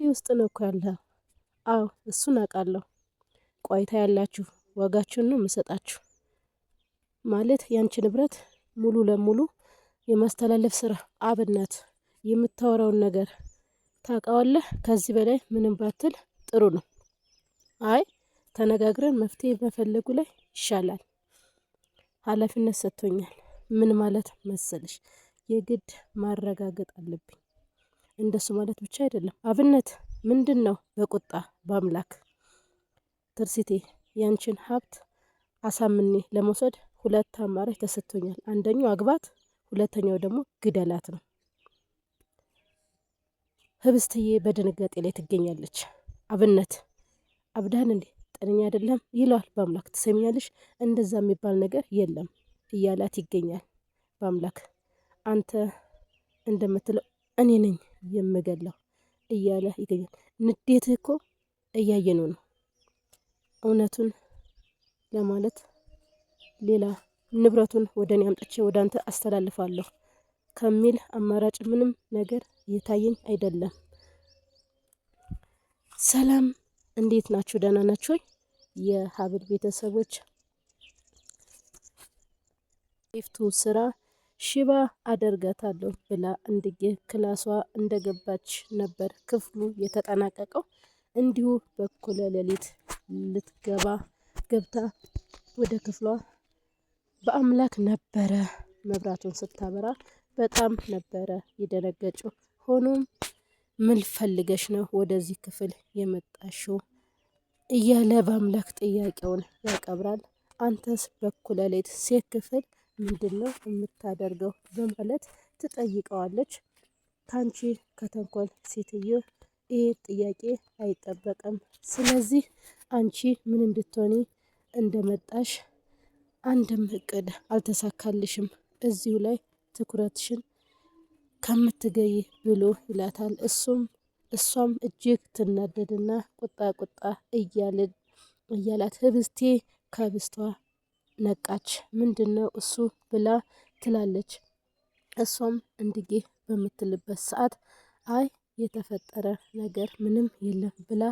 ውስጥ ነው እኮ ያለኸው። አዎ እሱን አውቃለሁ። ቆይታ ያላችሁ ዋጋችሁን ነው የምሰጣችሁ። ማለት ያንቺ ንብረት ሙሉ ለሙሉ የማስተላለፍ ስራ አብነት የምታወራውን ነገር ታውቃዋለህ። ከዚህ በላይ ምንም ባትል ጥሩ ነው። አይ ተነጋግረን መፍትሄ መፈለጉ ላይ ይሻላል። ኃላፊነት ሰጥቶኛል። ምን ማለት መሰለሽ የግድ ማረጋገጥ አለብኝ። እንደሱ ማለት ብቻ አይደለም። አብነት ምንድን ነው? በቁጣ በአምላክ ትርሲቴ ያንቺን ሀብት አሳምኔ ለመውሰድ ሁለት አማራጭ ተሰጥቶኛል። አንደኛው አግባት፣ ሁለተኛው ደግሞ ግደላት ነው። ህብስትዬ በድንጋጤ ላይ ትገኛለች። አብነት አብዳን እንዴ ጤነኛ አይደለም ይለዋል። በአምላክ ትሰሚኛለሽ፣ እንደዛ የሚባል ነገር የለም እያላት ይገኛል። በአምላክ አንተ እንደምትለው እኔ ነኝ የምገለው እያለ ይገኛል። ንዴትህ እኮ እያየነው ነው። እውነቱን ለማለት ሌላ ንብረቱን ወደ እኔ አምጥቼ ወደ አንተ አስተላልፋለሁ ከሚል አማራጭ ምንም ነገር እየታየኝ አይደለም። ሰላም፣ እንዴት ናችሁ? ደህና ናችሁ ወይ? የሀብል ቤተሰቦች ይፍቱ ስራ ሽባ አደርጋታለሁ ብላ እንድጌ ክላሷ እንደገባች ነበር ክፍሉ የተጠናቀቀው። እንዲሁ በኩለ ሌሊት ልትገባ ገብታ ወደ ክፍሏ በአምላክ ነበረ መብራቱን ስታበራ በጣም ነበረ የደነገጨው። ሆኖም ምን ፈልገሽ ነው ወደዚህ ክፍል የመጣሽው? እያለ በአምላክ ጥያቄውን ያቀብራል። አንተስ በኩለ ሌሊት ሴት ክፍል ምንድን ነው የምታደርገው? በማለት ትጠይቀዋለች። ካንቺ ከተንኮል ሴትዮ ይህ ጥያቄ አይጠበቅም። ስለዚህ አንቺ ምን እንድትሆኒ እንደመጣሽ አንድም እቅድ አልተሳካልሽም። እዚሁ ላይ ትኩረትሽን ከምትገይ ብሎ ይላታል። እሱም እሷም እጅግ ትናደድና ቁጣ ቁጣ እያላት ህብስቴ ከብስቷ ነቃች። ምንድን ነው እሱ ብላ ትላለች። እሷም እንድጌ በምትልበት ሰዓት አይ የተፈጠረ ነገር ምንም የለም ብላ